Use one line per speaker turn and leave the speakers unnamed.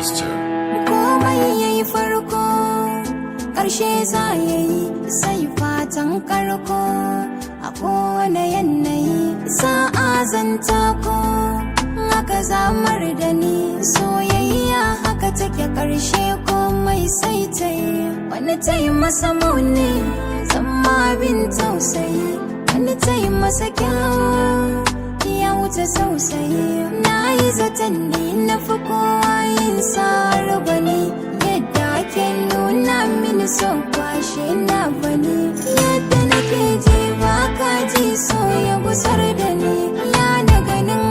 Master.
Komai ya yi farko, ƙarshe za ya yi, sai fatan karko. A kowane yanayi sa'a zanta ko haka zamar da ni. Soyayya haka take, ƙarshe komai sai ta yi. Wani ta yi masa muni, zama abin tausayi. Wani ta yi masa kyawu, ya wuce tausayi. Na yi zaton ni na fi kowa yin sa'ar bane. Yadda ake nuna mini son kwashe na bane. Yadda nake ji ba ka ji, so ya gusar da ni. Ya na ganin